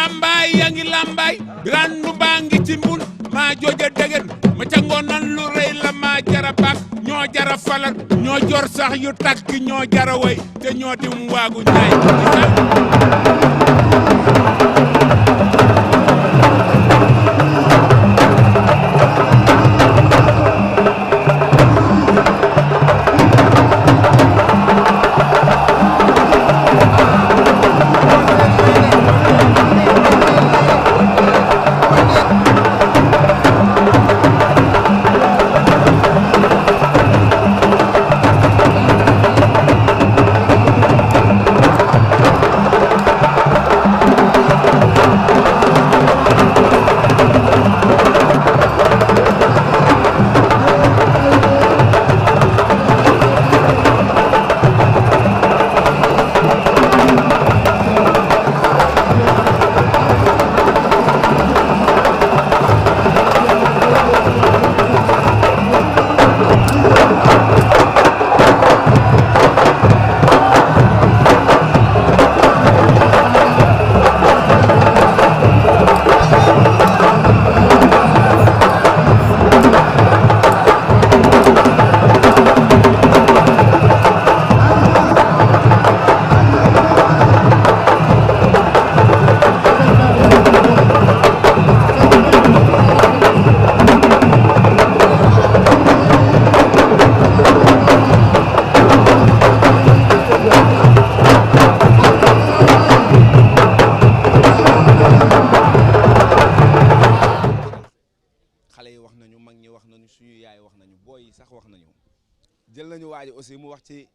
lambaay yaa ngi lambaay randu baa ngi ci mbul maa jooja degen ma ca ngoonan lu rëy la maa jara bak ñoo jara falal ñoo jor sax yu takk ñoo jara way te ñoo dim waagu ñaay aussi mu wax ci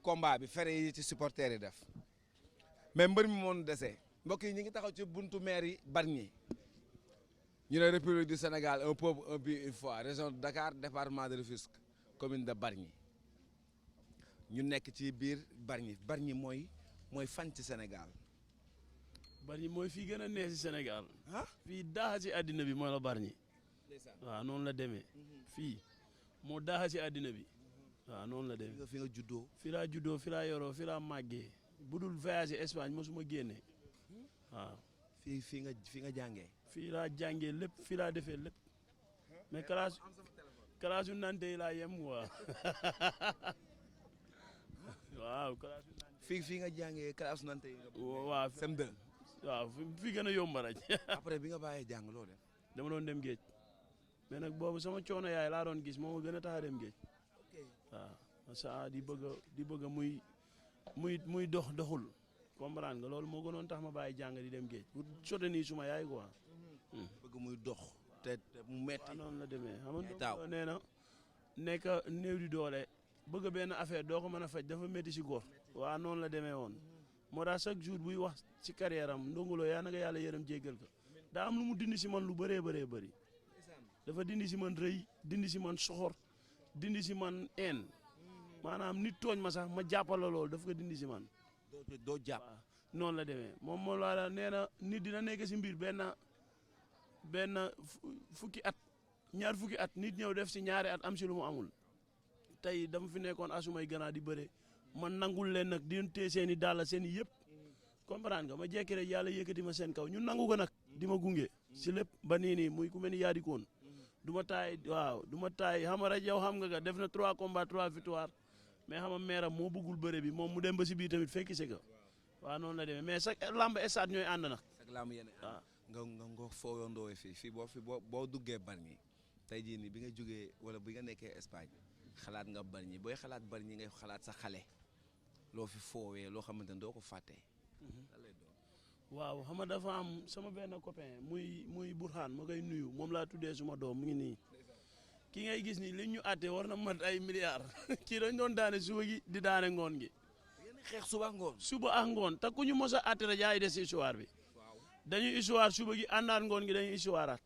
combat bi fere yi ci supporters yi def mais mbër mi moon dese mbokk yi ñu ngi taxaw ci buntu maire yi Bargny ñu ne République du Sénégal un peuple un but une fois région de Dakar département de Rufisque commune de Bargny ñu nekk ci biir Bargny mooy fan ci Sénégal. Bargny mooy fii gën a neex ci Sénégal ah fii daaxa ci àddina bi mooy la Bargny waaw noonu la demee fii moo daaxa ci àddina bi waaw noonu la demee fi nga juddoo fi laa juddoo fi laa yoroo fi laa màggee bu dul voyagé Espagne mosuma génne waaw fi nga jàngee fii laa jàngee lépp fii laa defee lépp mais classe yu nante yi laa yem waaw waaw classe yu nante fii nga jàngee classe nante yi waaw sem2 waaw fi gën a yomb rek après bi nga bàyyee jàng loo def dama doon dem géej mais nag boobu sama coono yaay laa doon gis moo ma gën a tax a dem géej waaw ça di bëgg muy doxul comprendre nga loolu moo gënoon tax ma bàyyi jàng di dem géej pour soutenir suma yaay quoi. bëgg muy dox te mu metti waaw noonu la demee xam nga nee na nekk néew di doole bëgg benn affaire doo ko mën a faj dafa métti si góor. waaw noonu la demee woon moo tax chaque jour buy wax ci carrière am Ndongo Lo yaa na nga yàlla yërëm jéggal ko daa am lu mu dindi si man lu bëree bëri dafa dindi si man rëy dindi si man soxor dindi si man een maanaam nit tooñ ma sax ma jàppal la loolu daf ko dindi si man. doo jàpp noonu la demee moom la nee na nit dina nekk si mbir benn fukki at ñaar fukki at nit ñëw def si ñaari at am si lu mu amul tey dama fi nekkoon asumay gannaaw di bëre man nangul leen nag di téye seen i dàll seen i yëpp comprendre nga ma jekki rek yàlla yëkkati ma seen kaw ñu nangu ko nag di ma gunge si lépp ba nii muy ku mel ni yaadikoon du ma taay xam nga rek yow xam nga def na 3 combats 3 victoires mais xam nga meeram moo bëggul bëre bi moom mu dem ba si biir tamit fekki se ka waaw noonu la demee mais chaque lamb stade ñooy ànd nag. chaque lamb yéen nga fooyandoo fii boo duggee Bargny tey jii nii bi nga jógee wala bi nga nekkee Espagne xalaat nga Bargny booy xalaat Bargny ngay xalaat sa xale loo fi foowee loo xamante ne doo ko fàtte. waaw xam nga dafa am sama benn copain muy Burhan ma koy nuyu moom laa tuddee suma doom mu ngi nii ki ngay gis ni li ñu àtte war na mat ay milliards kii dañ doon daane suba gi di daane ngoon gi. xeex suba ak ngoon te ku ñu mos a àtte rek yaay des si histoire bi dañuy histoire suba gi àndaat ngoon gi dañuy histoireaat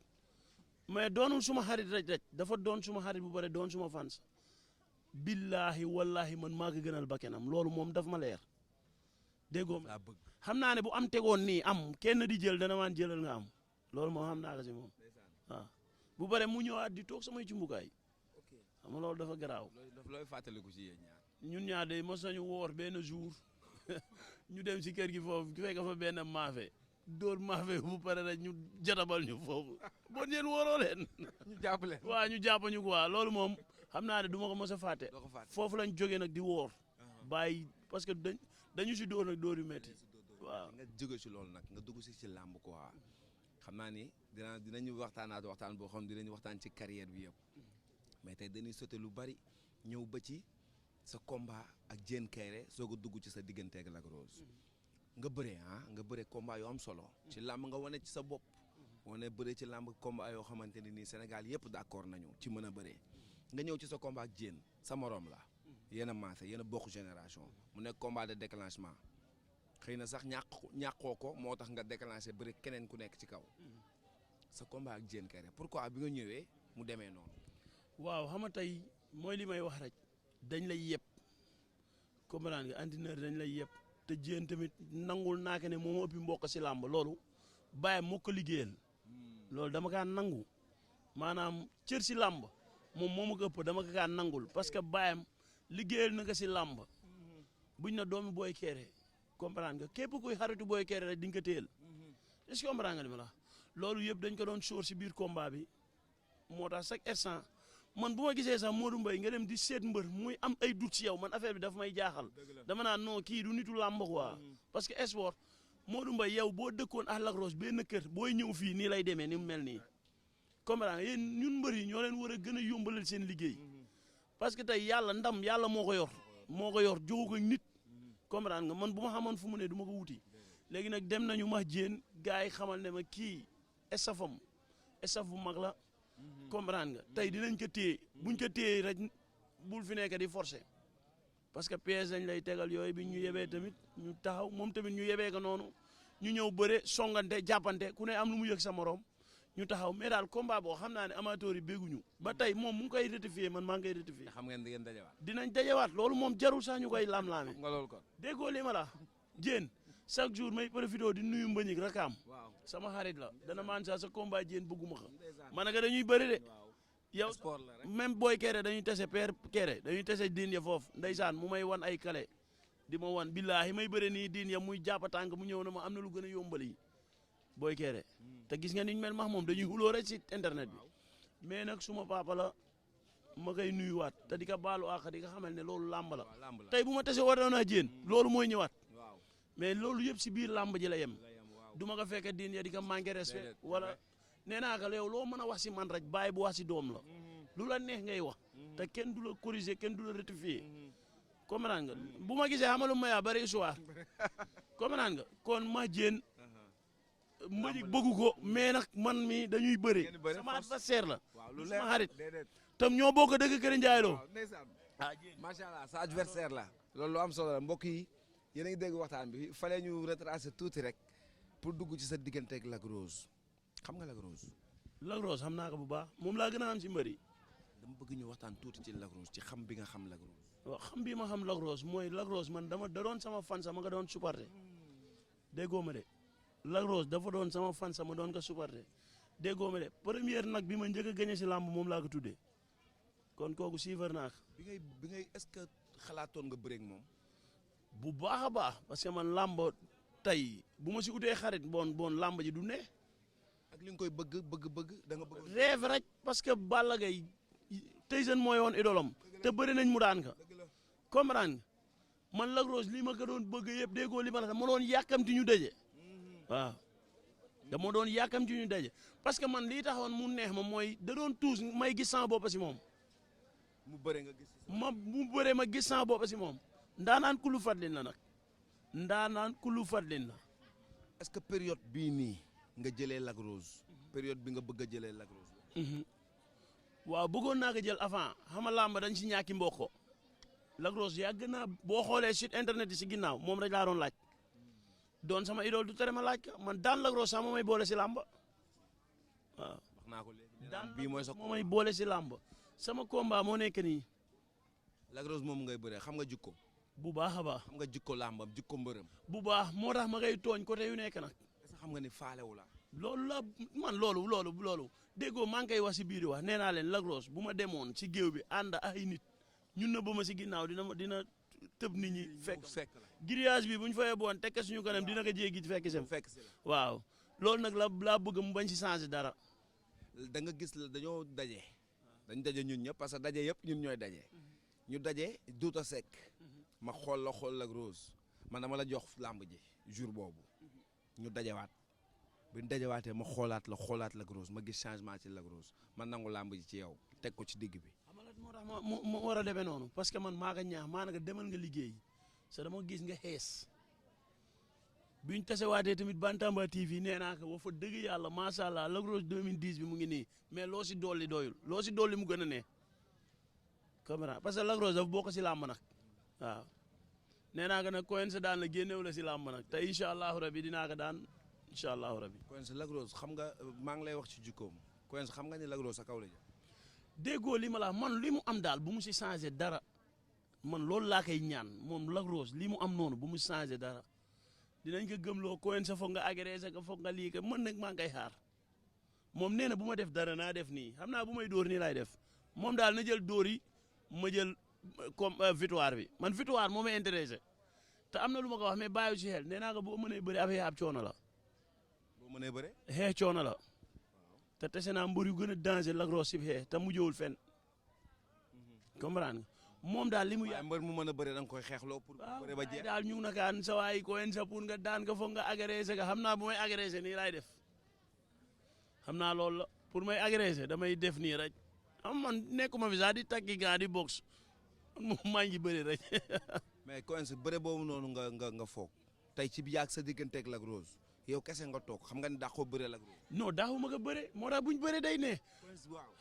mais doonul suma xarit rek dafa doon suma xarit bu bare doon suma fans billahi wallahi man maa ko gënal bakkenam loolu moom daf ma leer déggoo ma xam naa ne bu am tegoon nii am kenn di jël dana maan jëlal nga am loolu moom xam naa ko si moom waaw bu bare mu ñëwaat di toog samay cumbukaay xam nga loolu dafa garaaw. looy fàttaliku ci yéen ñaar. ñun ñaar de mos nañu woor benn jour ñu dem si kër gi foofu fekk fa benn maafe dóor maafe bu pare rek ñu jatabal ñu foofu bon yéen wóoroo leen. ñu jàpp leen waaw ñu jàpp ñu quoi loolu moom xam naa ne du ma ko mos a fàtte. foofu lañ jógee nag di woor. bàyyi parce que dañu si dóor nag dóor yu métti. waaw nga jóge si loolu nag nga dugg si làmb quoi xam naa ni dinañu waxtaan boo xam ne dinañu waxtaan ci carrière bi yëpp mais tey dañuy sauté lu bari ñëw ba ci sa combat ak Diène Kairé soog a dugg ci sa diggante ak Lac Rose nga bëree combat yoo am solo ci làmb nga wane ci sa bopp wane bëree ci làmb combat yoo xamante ne nii Sénégal yëpp d'accord nañu ci mën a bëree nga ñëw ci sa combat ak Diène sa morom la yéen a maase yéen a bokk génération mu nekk combat de déclenchement xëy na sax ñàkkoo ko moo tax nga déclenché bëri keneen ku nekk ci kaw sa combat ak Diène Kairé pourquoi bi nga ñëwee mu demee noonu. waaw xam nga tey mooy li may wax rek dañ lay yëpp comprendre nga entraîneur dañ lay yëpp te Diène tamit nangul naa ne moo ëppi mbokk si làmb loolu bàyyi moo ko liggéeyal loolu dama kaa nangu maanaam cër si làmb moom moo ma ko ëpp dama kaa nangul parce que bàyyam liggéeyal na ko si làmb buñ na doomi Boy Kairé comprendre nga képp kuy xaritu Boy Kairé rek di nga ko téyel est-ce que comprendre nga li ma la loolu yëpp dañ ko doon sóor si biir combat bi moo tax chaque instant man bu ma gisee sax Modou Mbaye nga dem di seet mbër muy am ay doute ci yow man affaire bi daf may jaaxal dama naan non kii du nitu làmb quoi parce que sport Modou Mbaye yow boo dëkkoon ak Lac Rose benn kër booy ñëw fii nii lay demee ni mu mel nii comprendre nga yéen ñun mbër yi ñoo leen war a gën a yombalal seen liggéey parce que tey yàlla ndam yàlla moo ko yor jogu ko nit comprendre nga man bu ma xamoon fu mu ne du ma ko wuti léegi nag dem nañu ma Diène gars yi xamal ne ma kii estaf bu mag la comprendre nga tey dinañ ko téye buñ ko téye rek bul fi nekk di forcer parce que piège dañ lay tegal yooyu bi ñu yebee tamit ñu taxaw moom tamit ñu yebee ko noonu ñu ñëw bëre songante jàppante ku ne am lu mu yëg sa morom ñu taxaw mais daal combat boo xam naa ne amateur yi bégguñu ba tey moom mu ngi koy rectifier man maa ngi koy rectifier. xam ngeen di ngeen dajewaat. dinañ dajewaat loolu moom jarul sax ñu koy lam-laame. nga loolu kon déggoo li ma la Diène chaque jour may profité di nuyu Mbagnick rakaam sama xarit la dana maan sa combat Diène bëgguma ko man nag dañuy bëri de yow même Boy Kairé dañuy tese père Kairé dañuy tese diin ya foofu ndeysaan mu may wan ay kale di ma wan billaahi may bëri nii diin ya muy jàpp tànk mu ñëw na ma am na lu gën a yombali Boy Kairé te gis nga niñ mel max moom dañuy xuloo rek ci internet bi mais nag suma papa la ma koy nuyuwaat te di ko baalu àq di ko xamal ne loolu làmb la tey bu ma tese waroon naa Diène loolu mooy ñëwaat mais loolu yëpp si biir làmb ji la yem du ma ko fekk diin ya di ko manqué respect wala nee naa ko yow loo mën a wax si man rek bàyyi bu wax si doom la lu la neex ngay wax te kenn du la corriger kenn du la rectifier comprendre nga bu ma gisee xamalu ma yaa bari histoire comprendre nga kon ma Diène Mbagnick bëggu ko mais nag man mi dañuy bëri sama adversaire la sama xarit tam ñoo bokk dëgg Kër Ndiaye Lo macha allah sa adversaire la loolu lu am solo la mbokk yi yéen a ngi dégg waxtaan bi fallait ñu retracer tuuti rek pour dugg ci sa diggante ak Lac Rose xam nga Lac Rose. Lac Rose xam naa ko bu baax moom laa gën a am si mbëri dama bëgg ñu waxtaan tuuti ci Lac Rose ci xam bi nga xam Lac Rose. waaw xam bi ma xam Lac Rose mooy Lac Rose man da doon sama fan sama nga doon supporter déggoo ma de Lac Rose dafa doon sama fan sama doon ko supporter déggoo ma de première nag bi ma njëkk a gagné si làmb moom laa ko tuddee kon kooku suivre naa ko. bi ngay est-ce que xalaatoon nga bëreeg moom. bu baax a baax parce que man làmb tey bu ma si utee xarit bon làmb ji du ne. ak li nga koy bëgg da nga bëgg. rêve rek parce que Balla Gaye Tyson mooy woon idolam te bëri nañ mu daan ka comprendre man Lac Rose li ma ko doon bëgg yëpp déggoo li ma la dama doon yàkkamti ñu daje waaw dama doon yàkkamti ñu daje parce que man lii taxoon mu neex ma mooy da doon tuus may gis sama bopp si moom. mu bëre nga gis. mu bëre ma gis sama bopp si moom. ndaanaan kulu fadlin la nag ndaanaan kulu fadlin la. est-ce que période bii nii nga jëlee Lac Rose période bi nga bëgg a jëlee Lac Rose. waaw bëggoon naa ko jël avant xam nga làmb dañ si ñàkki mbokko Lac Rose yàgg naa boo xoolee site internet yi si ginnaaw moom rek laa doon laaj doon sama idole du tere ma laaj ka man daan Lac Rose sax moo may boole si làmb waaw. wax naa ko léegi daan bii mooy sa moo may boole si làmb sama combat moo nekk nii. Lac Rose moom ngay bëree xam nga jikko. bu baax a baax. xam nga jikko làmbam jikko mbërëm. bu baax moo tax ma koy tooñ côté yu nekk nag. est-ce que xam nga ni faalewu la. loolu la man loolu déggoo maa ngi koy wax si biir wax nee naa leen Lac Rose bu ma demoon si géew bi ànd ay nit ñun na ba ma si ginnaaw dina tëb nit ñi fekk fekk la grillage bi bu ñu fayee boon tekk suñu kanam dina ko jéggi fekk si fekk si la waaw loolu nag laa bëgg mu bañ si changer dara. da nga gis la dañoo daje dañ daje ñun ñëpp parce que daje yëpp ñun ñooy daje ñu daje duuta sekk ma xool la Rose man dama la jox làmb ji jour boobu ñu dajewaat bi ñu dajewaatee ma xoolaat la Rose ma gis changement ci la Rose man nangu làmb ji ci yow teg ko ci digg bi. xam nga moo tax ma war a demee noonu parce que man maa nga ñaax maa nga demal nga liggéey sa dama gis nga xees biñ tasewaatee tamit Bantamba TV nee naa ko wa fa dëgg yàlla macha allah la Rose 2010 bi mu ngi nii mais loo si dolli doyul loo si dolli mu gën a ne comprendre parce que la Rose dafa bokk si làmb nag waaw nee naa ko nag Quench sa daan la génnew la si làmb nag te incha allahu rabi dinaa ko daan incha allahu rabi. Quench la Rose xam nga maa ngi lay wax ci jikkoom Quench xam nga ni la Rose sa kaw la jëm. déggoo li ma la man li mu am daal bu mu si changé dara man loolu laa koy ñaan moom la Rose li mu am noonu bu mu changé dara dinañ ko gëmloo Quench sa foog nga agressé ko foog nga lii ko mën nag maa ngi koy xaar moom nee na bu ma def dara naa def nii xam naa bu may dóor nii laay def moom daal na jël dóor yi ma jël comme victoire bi man victoire moo may intéressé te am na lu ma ko wax mais bàyyi ci xel nee naa ko boo mënee bëri affaire ab coono la. boo mënee bëre. xee coono la te tese naa mbër yu gën a danger la Rose si xee te mujjewul fenn comprendre nga moom daal li mu. waaye mbër mu mën a bëre da nga koy xeexloo pour bëre ba jeex. daal ñu ngi nakaan sa waay Quench sa pour nga daan nga foog nga agressé ka xam naa bu may agressé nii laay def xam naa loolu la pour may agressé damay def nii rek am man nekkuma fi sax di takki gaa di box moom maa ngi bëri rek. mais Quench bëre boobu noonu nga foog tey ci bi yàgg sa digganteeg la Rose yow kese nga toog xam nga ni daa ko bëre la Rose. non daaxuma ko bëre moo tax buñ bëre day ne.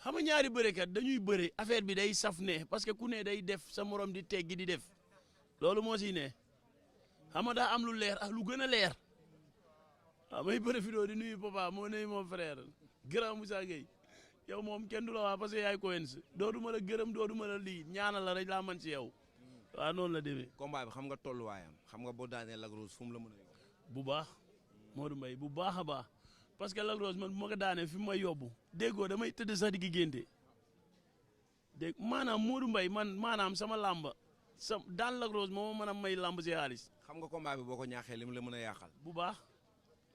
xam nga ñaari bërekat dañuy bëre affaire bi day saf ne parce que ku ne day def sa morom di teggi di def loolu moo siy ne xam nga daa am lu leer ak lu gën a leer waaw may profité di nuyu papa moo nuyu mon frère grand Moussa Gueye yow moom kenn du la wax parce que yaay Quench dootuma la gërëm dootuma la lii ñaanal la rek laa man ci yow waaw noonu la demee. combat bi xam nga tolluwaayam xam nga boo daanee la Rose fu mu la mën a yóbbu. bu baax Modou Mbaye bu baax a baax parce que la Rose man bu ma ko daanee fi mu may yóbbu déggoo damay tëdd sax di génte dégg maanaam Modou Mbaye man maanaam sama làmba daan la Rose moo ma mën a may làmb si xaalis. xam nga combat bi boo ko ñaaxee li mu la mën a yàqal. bu baax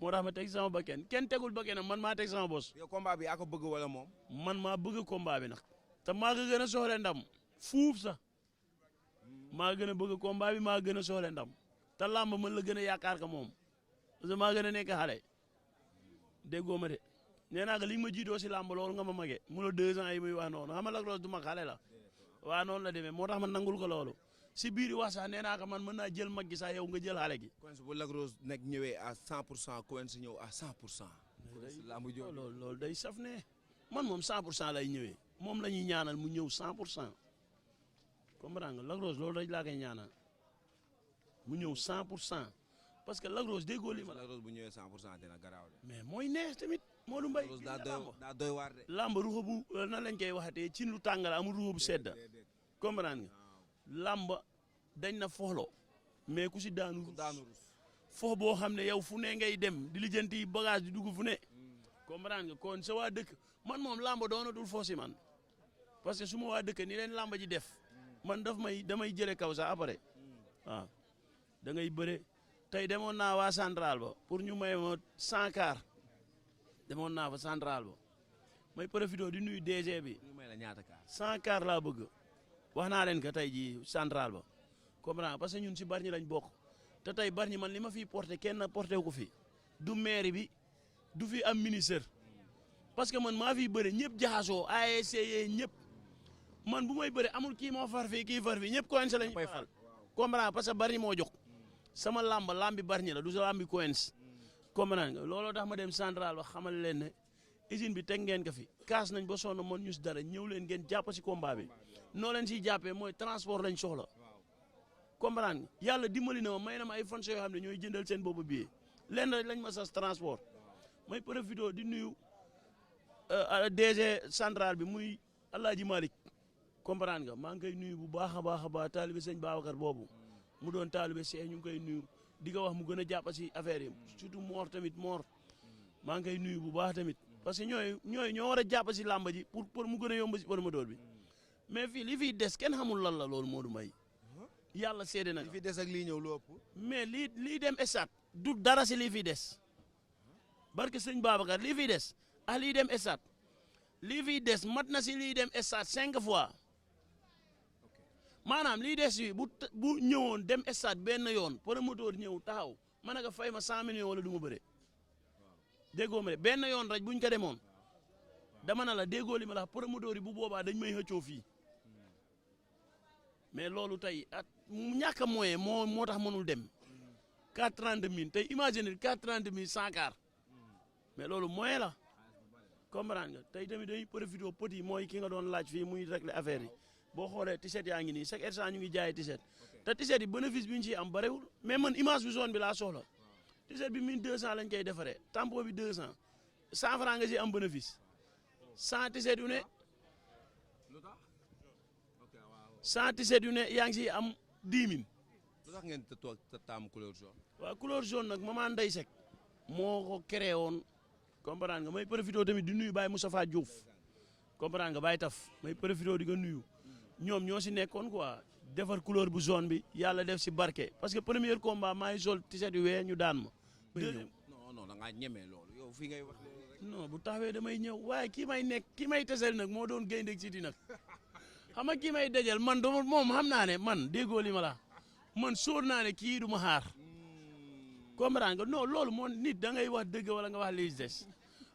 moo tax ma teg sama bakken kenn tegul bakkenam man maa teg sama bos. yow combat bi yaa ko bëgg wala moom. man maa bëgg combat bi nag te maa ko gën a soxla ndam fuuf sax maa gën a bëgg combat bi maa gën a soxla ndam te làmb mën la gën a yaakaar ka moom parce que maa gën a nekk xale déggoo ma de nee naa ko li ma jiitoo si làmb loolu nga ma magee mu la 2 ans yi muy wax noonu xam nga la Rose du mag xale la waaw noonu la demee moo tax ma nangul ko loolu si biir wax sax nee naa ko man mën naa jël mag gi sax yow nga jël xale gi. Quench bu la Rose nekk ñëwee à 100% Quench ñëw à 100%. loolu day saf ne man moom 100% lay ñëwee moom la ñuy ñaanal mu ñëw 100% comprendre nga la Rose loolu rek laa koy ñaanal mu ñëw 100% parce que la Rose déggoo li ma la Rose bu ñëwee 100% dina garaaw de. mais mooy neex tamit Modou Mbaye daa doy waar de. làmb ruxa bu nan lañ koy waxatee ci lu tàngal amul ruxa bu sedda comprendre nga làmb dañ na foxlo mais ku si daanu rus foox boo xam ne yow fu ne ngay dem di lijjanti bagage di dugg fu ne comprendre nga kon sa waa dëkk man moom làmb doonatul foo si man parce que su ma waa dëkk ni leen làmb ji def man damay jële kaw sax après waaw da ngay bëre tey demoon naa waa central ba pour ñu may ma 100 car demoon naa fa central ba may profité di nuyu DG bi. ñu may la ñaata car. 100 car laa bëgg wax naa leen que tey jii central ba comprendre parce que ñun si Bargny lañ bokk te tey Bargny man li ma fiy porté kenn porté ko fi du maire bi du fi am ministre parce que man maa fiy bëre ñëpp jaxasoo ASC ñëpp man bu may bëre amul kii moo far fii kii far fii ñëpp Quench lañ koy fal comprendre parce que Bargny moo jox sama lambi Bargny la du sa lambi Quench comprendre nga looloo tax ma dem central ba xamal leen ne usine bi teg ngeen ko fi kaas nañ ba sonn man ñu si dara ñëw leen ngeen jàpp si combat bi noo leen siy jàppee mooy transport lañ soxla comprendre nga yàlla dimbali na ma may na ma ay fonds yoo xam ne ñooy jëndal seen boobu billet leen rek lañ ma sas transport may profité di nuyu DG central bi muy Alaaji Malick comprendre nga maa ngi koy nuyu bu baax a baax taalibe sëñ Babacar boobu mu doon taalibe Cheikh ñu ngi koy nuyu di ko wax mu gën a jàpp si affaire yi surtout Mor tamit Mor maa ngi koy nuyu bu baax tamit parce que ñoo war a jàpp si làmba ji pour mu gën a yomb si promoteur bi mais fii li fiy des kenn xamul lan la loolu Modou Mbaye yàlla seede na li fi des ak lii ñëw lu ëpp. mais lii dem stade du dara si lii fi des barke sëñ Babacar lii fi des lii dem stade lii fi des mat na si lii dem stade 5 fois maanaam lii des yi bu ñëwoon dem stade benn yoon promoteur ñëw taxaw ma ne ko fay ma 100 millions wala du ma bëre déggoo ma de benn yoon rek buñ ko demoon dama na la déggoo li ma la promoteur yi bu boobaa dañ may xëccoo fii mais loolu tey ñàkk a moyen moo tax mënul dem 430 000 tey imagine 430 000 100 car mais loolu moyen la comprendre nga tey tamit dañuy profité petit yi mooy ki nga doon laaj fii muy régler affaire yi boo xoolee t-shirt yaa ngi nii chaque instant ñu ngi jaayee t-shirt te t-shirt yi bénéfice bi ñu ciy am barewul mais man image bi zone bi laa soxla t-shirt bi 1200 lañ koy defaree tampon bi 200 100 francs nga ciy am bénéfice 100 t-shirt yu ne 100 t-shirt yu ne yaa ngi ciy am 10 000. lu tax ngeen te taamu couleur jaune. waaw couleur jaune nag maman Ndeye Seck moo ko créé woon comprendre nga may profité tamit di nuyu Baye Moustapha Diouf comprendre nga Baye Taf may profité di ko nuyu ñoom ñoo si nekkoon quoi defar couleur bu jaune bi yàlla def si barke parce que premier combat maa ngi sol t-shirt yu wee ñu daan ma. non da ngaa ñemee loolu yow fii ngay wax loolu rek. non bu taxawee damay ñëw waaye kii may tesel nag moo doon gaynde si di nag xam nga kii may dajal man dama moom xam naa ne man déggoo li ma la man sóor naa ne kii du ma xaar comprendre nga non loolu moo nit da ngay wax dëgg wala nga wax li des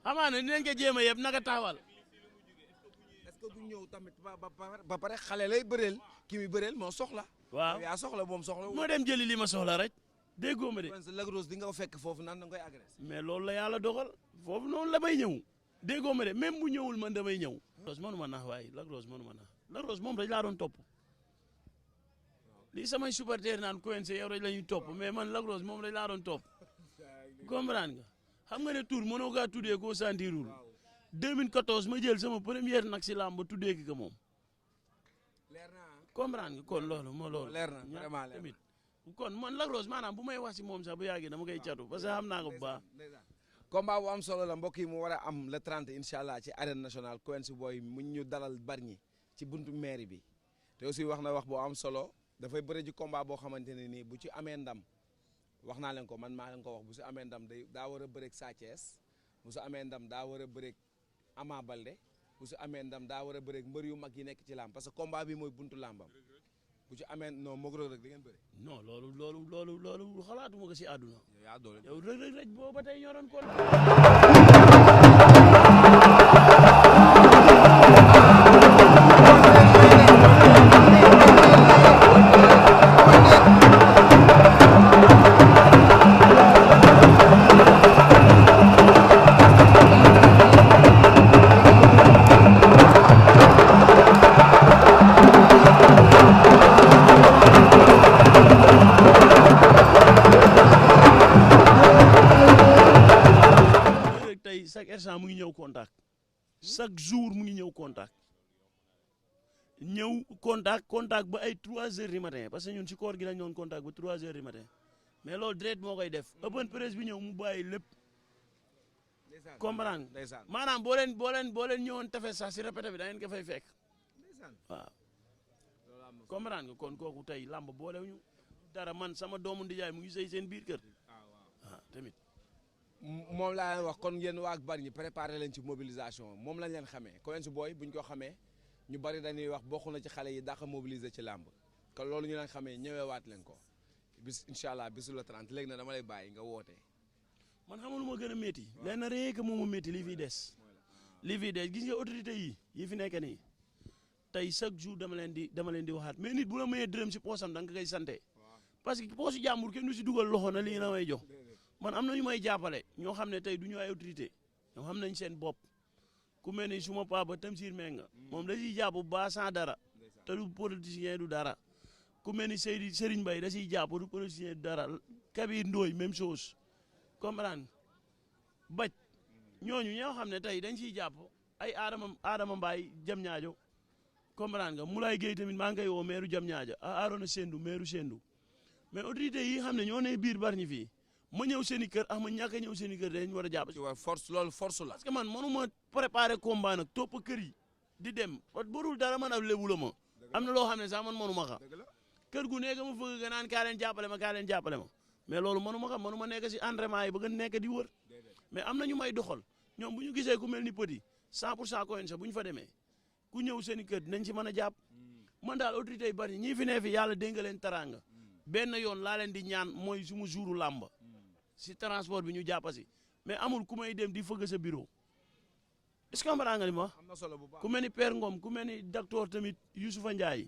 xamaa ne dinañ ko jéem a yëpp naka taxawal. est-ce que du ñëw tamit ba pare xale lay bëreel ki muy bëreel moo soxla. waaw yaa soxla moom soxla. moo dem jëli li ma soxla rek déggoo ma de. Lac Rose di nga ko fekk foofu naan da nga koy agressé. mais loolu la yàlla dogal foofu noonu la may ñëw déggoo ma de même bu ñëwul man damay ñëw. Lac Rose mënu ma nax waaye Lac Rose mënu ma nax Lac Rose moom dañ laa doon topp lii samay supporter naan Quench yow rek la ñuy topp mais man Lac Rose moom dañ laa doon topp comprendre nga xam nga ne tur mënoo kaa tuddee koo sentirul 2014 ma jël sama première nag si làmb ba tuddee ki ko moom comprendre nga kon loolu moo loolu leer na vraiment leer tamit kon man Lac Rose maanaam bu may wax si moom sax bu yàggee dama koy catu parce que xam naa ko bu baax. combat bu am solo la mbokk yi mu war a am le 30 incha allah ci arène nationale Quench booy mu ñu dalal Bargny ci buntu mairie bi te aussi wax na wax bu am solo dafay bëre ci combat boo xamante ne nii bu ci amee ndam wax naa leen ko man maa leen ko wax bu si amee ndam daa war a bëreeg Sa Thiès bu si amee ndam daa war a bëreeg Ama Baldé bu si amee ndam daa war a bëreeg mbër yu mag yi nekk ci làmb parce que combat bi mooy buntu làmbam bu ci amee non moog Reug Reug da ngeen bëri. non loolu xalaatuma ko si àdduna. yaa doole yow Reug Reug boo ba tey ñoroon ko chaque instant mu ngi ñëw contact chaque jour mu ngi ñëw contact ba ay 3 heures du matin parce que ñun ci koor gi lañ doon contact ba 3 heures du matin mais loolu direct moo koy def open press bi ñëw mu bàyyi lépp comprendre maanaam boo leen ñëwoon tefes sax si répété bi da ngeen ko fay fekk waaw comprendre nga kon kooku tey làmb boolewuñu dara man sama doomu ndijaay mu ngi sëy seen biir kër waaw tamit moom laa leen wax kon yéen waa Bargny préparé leen ci mobilisation moom lañ leen xamee Quench booy buñ ko xamee ñu bari dañuy wax bokk na ci xale yi dàq mobiliser ci làmb kon loolu ñu leen xamee ñëweewaat leen ko bis incha allah bisu la 30 léegi na dama lay bàyyi nga woote. man xamul ma gën a métti lenn rek moo ma métti li fiy des gis nga autorité yi fi nekk nii tey chaque jour dama leen di waxaat mais nit bu la mayee dërëm si poosam da nga koy sante parce que poosu jàmbur kenn du si dugal loxo na lii la may jox man am na ñu may jàppale ñoo xam ne tey du ñu ay autorité ñoo xam nañ seen bopp ku mel ni suma papa Tamsir Menga moom da ciy jàpp bu baax sans dara te du politicien du dara ku mel ni Serigne Mbaye da ciy jàpp du politicien du dara Kabir Ndoye même chose comprendre baj ñooñu ñoo xam ne tey dañ ciy jàpp ay Adama Mbaye jam ñaajo comprendre nga Moulay Gueye tamit maa ngi koy woo maire jam ñaajo Arona Sendou maire Sendou mais autorité yi xam ne ñoo ne biir Bargny fii ma ñëw seen i kër ma ñàkk a ñëw seen i kër dañ war a jàpp ci force loolu force la. parce que man mënuma préparer combat nag topp kër yi di dem parce que burul dara man ab lébu la ma am na loo xam ne sax man mënuma xa kër gu nekk ma fëgg nga naan kaa leen jàppale ma mais loolu mënu ma nekk si entraînement yi ba nga nekk di wër mais am na ñu may doxal ñoom bu ñu gisee ku mel ni petit 100% Quench bu ñu fa demee ku ñëw seen i kër dinañ ci mën a jàpp man daal autorité yi bari ñii fi ne fi yàlla dénk leen teraanga benn yoon laa leen di ñaan mooy su ma jouru làmba si transport bi ñu jàppa si mais amul ku may dem di fëgg sa bureau est-ce que comprendre nga li ma wax ku mel ni Père Ngom ku mel ni docteur tamit Youssoufa Ndiaye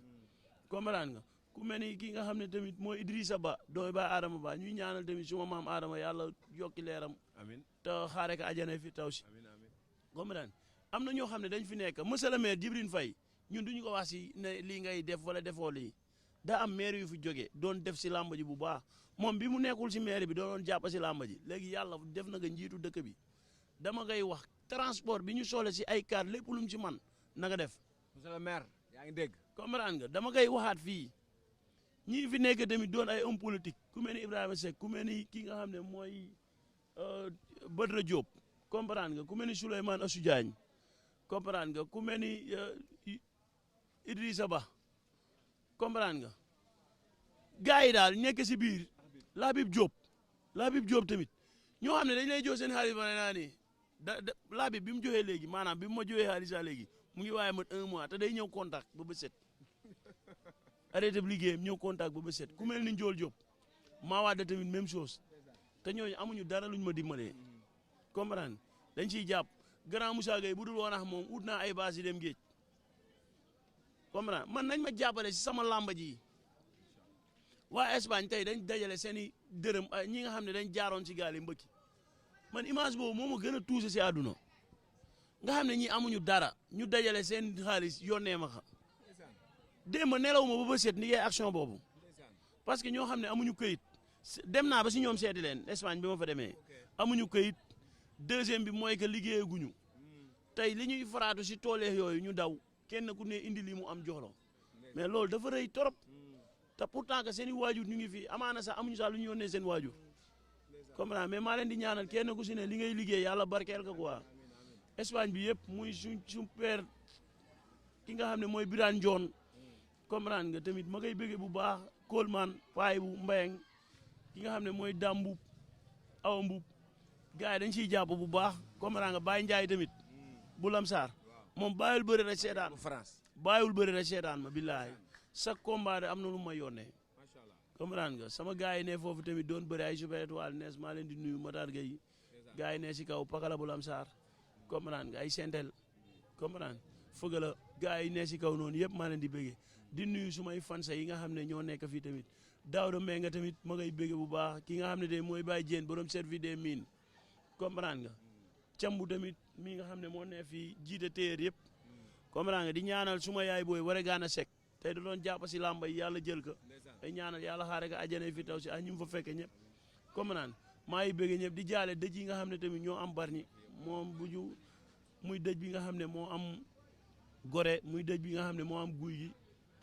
comprendre nga ku mel ni kii nga xam ne tamit mooy Idrissa Ba dooy ba Adama Ba ñuy ñaanal tamit suma maam Adama yàlla yokki leeram amiin te xaare ko ajana fi taw si comprendre am na ñoo xam ne dañ fi nekk monsieur le maire Djibril Faye ñun duñu ko wax si ne lii ngay def wala defoo lii daa am maire yu fi jógee doon def si làmb ji bu baax moom bi mu nekkul si maire bi doon jàpp si làmb ji léegi yàlla def na nga njiitu dëkk bi dama ngay wax transport bi ñu soxla si ay car lépp lu mu ci man na nga def. monsieur le maire yaa ngi dégg. comprendre nga dama ngay waxaat fii ñii fi nekk tamit doon ay homme politique ku mel ni Ibrahima Seck ku mel ni ki nga xam ne mooy Badra Diop comprendre nga ku mel ni Souleymane Assou Diagne comprendre nga ku mel ni Idrissa Ba comprendre nga gars yi daal nekk si biir Labib Diop tamit ñoo xam ne dañ lay jox seen xaalis ba ne naa ni Labib bi mu joxee léegi maanaam bi mu ma joxee xaalis léegi mu ngi waaye mat 1 mois te day ñëw contact ba ba set arrêté bi liggéeyam ñëw contact ba ba set ku mel ni Ndiol Diop maa waat tamit même chose te ñooñu amuñu dara luñ ma dimbalee comprendre dañ ciy jàpp grand Moussa Gueye bu dul woon ak moom ut naa ay base yi dem géej comprendre man nañ ma jàppale si sama làmba ji waa Espagne tey dañ dajale seen i dërëm ñi nga xam ne dañ jaaroon ci gaal yi mbëkki man image boobu moo ma gën a touché si àdduna nga xam ne ñi amuñu dara ñu dajale seen xaalis yónnee ma xa démb nelaw ma ba set ni ngay action boobu parce que ñoo xam ne amuñu këyit dem naa ba si ñoom seeti leen Espagne bi ma fa demee amuñu këyit deuxième bi mooy que liggéeyaguñu tey li ñuy faraatu si toolee yooyu ñu daw kenn ku ne indi li mu am joxlo mais loolu dafa rëy torop te pourtant que seen i waajur ñu ngi fi amaana sax amuñu sax lu ñu yónnee seen waajur comprendre mais maa leen di ñaanal kenn ku si ne li ngay liggéey yàlla barkeel ko quoi Espagne bi yëpp muy suñ père ki nga xam ne mooy Birane Ndione comprendre nga tamit ma koy bëggee bu baax Coleman Paye bu Mbayang ki nga xam ne mooy Dambou Awa Mboup gars yi dañ ciy jàpp bu baax comprendre nga Baye Ndiaye tamit bu Lamsar moom bàyyil bëri rek seetaan bàyyiwul bëri rek seetaan ma billaahi chaque combat am na lu ma yónnee comprendre nga sama gars yi ne foofu tamit doon bëri ay super étoile nees maa leen di nuyu Matar Gueye gars yi ne si kaw Pakala bu Lamsar comprendre nga ay sentel comprendre fëgg la gars yi ne si kaw noonu yëpp maa leen di bëggee di nuyu sumay fansa yi nga xam ne ñoo nekk fii tamit Daouda Mbengue nga tamit ma ngay bëggee bu baax ki nga xam ne de mooy Baye Diène borom service des mines comprendre nga cambu tamit mi nga xam ne moo ne fii jiite téer yëpp comprendre nga di ñaanal suma yaay booy war a gaan a sek tey da doon jàpp si làmba yi yàlla jël ko ay ñaanal yàlla xaare ko àjjana fi taw si ay ñu fa fekke ñëpp comprendre maa ngi bëggee ñëpp di jaale dëj yi nga xam ne tamit ñoo am barñi moom bu ñu muy dëj bi nga xam ne moo am gore muy dëj bi nga xam ne moo am guy gi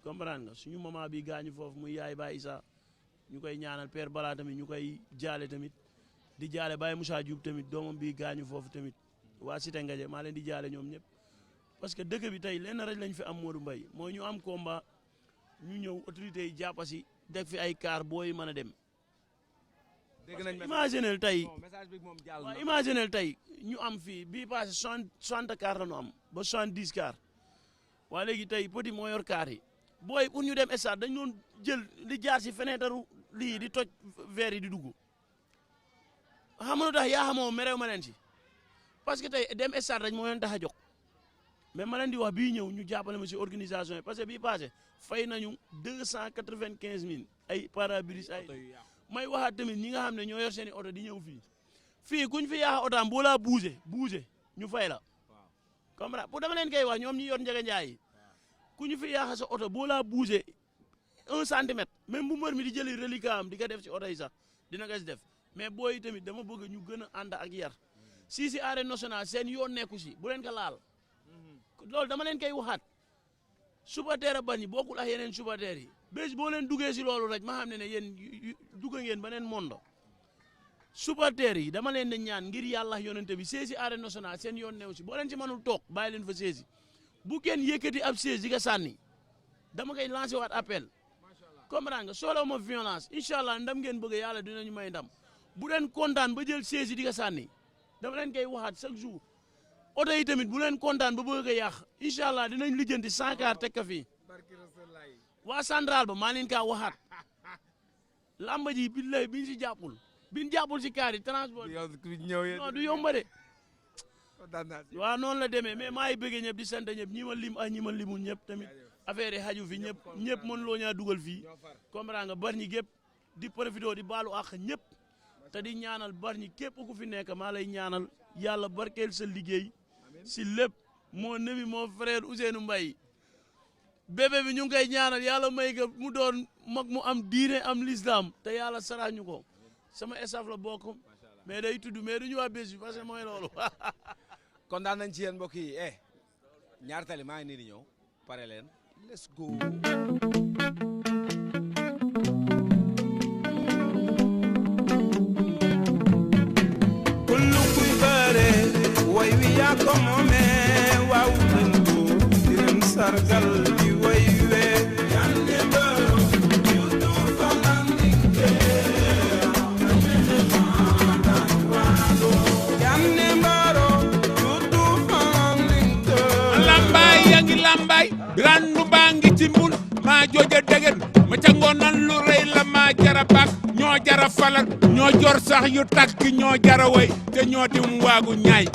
comprendre nga suñu maman bi gaañu foofu muy yaay Baye Issa ñu koy ñaanal père Bala tamit ñu koy jaale tamit di jaale Baye Moussa Diouf tamit doomam bi gaañu foofu tamit waa Cité Ngaje maa leen di jaale ñoom ñëpp parce que dëkk bi tey lenn rek lañ fi am Modou Mbaye mooy ñu am combat ñu ñëw autorités yi jàppa si def fi ay car booy mën a dem. dégg nañ imaginel tey message bi moom jàll na waaw imaginel tey ñu am fii bii passé 60 car la ñu am ba 70 car waa léegi tey petit moo yor car yi booy pour ñu dem stade dañ doon jël di jaar si fenêtre lii di toj verre yi di dugg xam nga lu tax yaa xamoo merew ma leen si parce que tey dem stade dañ moo leen tax a jóg mais ma leen di wax bii ñëw ñu jàppale ma si organisation yi parce que bii passé fay nañu 295 000 ay pare-brise ay may waxaat tamit ñi nga xam ne ñoo yor seen i oto di ñëw fii kuñ fi yaaxa otaam boo laa bougé ñu fay la comprendre pour dama leen koy wax ñoom ñi yor njëga njaay yi ku ñu fi yaaxa sa oto boo laa bougé 1 centimètre même bu mbër mi di jëli reliquat am di ko def si oto yi sax dina ko si def mais booy tamit dama bëgg ñu gën a ànd ak yar si arène nationale seen yoon nekku si bu leen ko laal loolu dama leen koy waxaat supporter a bañ bokkul ak yeneen supporter yi bés boo leen duggee si loolu rek ma xam ne yéen dugg ngeen beneen mondo supporter yi dama leen di ñaan ngir yàlla yonente bi saisi arène nationale seen yoon new si boo leen si mënul toog bàyyi leen fa saisi bu kenn yëkkati ab saisi di nga sànni dama koy lancé waat appel comprendre nga soxla ma violence incha allah ndam ngeen bëgg yàlla dinañu may ndam bu leen kontaan ba jël siège yi di ko sànni dama leen koy waxaat chaque jour oto yi tamit bu leen kontaan ba bëgg a yàq incha allah dinañ lijjanti 100 car teg ko fii waa central ba maa leen kaa waxaat lamba ji billahi biñ si jàppul si car yi transport non du yomba de waaw noonu la demee mais maa ngi bëggee ñëpp di sant ñëpp ñi ma lim ak ñi ma limul ñëpp tamit affaire yi xaju fi ñëpp mën loo ñaa dugal fii comprendre nga bari ñi gépp di profité di baalu àq ñëpp te di ñaanal bari ñi képp ku fi nekk maa lay ñaanal yàlla barkeel sa liggéey si lépp moo nemi moo frère Ousseynou Mbaye bébé bi ñu ngi koy ñaanal yàlla may ga mu doon mag mu am diine am l'islam te yàlla sarañu ko sama staff la bokk mais day tudd mais du ñu waa bés bi parce que mooy loolu kon daan nañ ci yéen mbokk yi ñaar tali maa ngi nii di ñëw pare leen let's go kullu kuy bare way wi yaa ko moome waaw dëngu diren sargal di way we yande baro yutu fanandike yande baro yutu fanandike lambaay yaa ngi lambaay randu baa ngi ci mbul maa jooja degen ma ca ngoonan lu rëy la maa jara bak ñoo jara falal ñoo jor sax yu takk ñoo jara way te ñoo dim waagu ñaay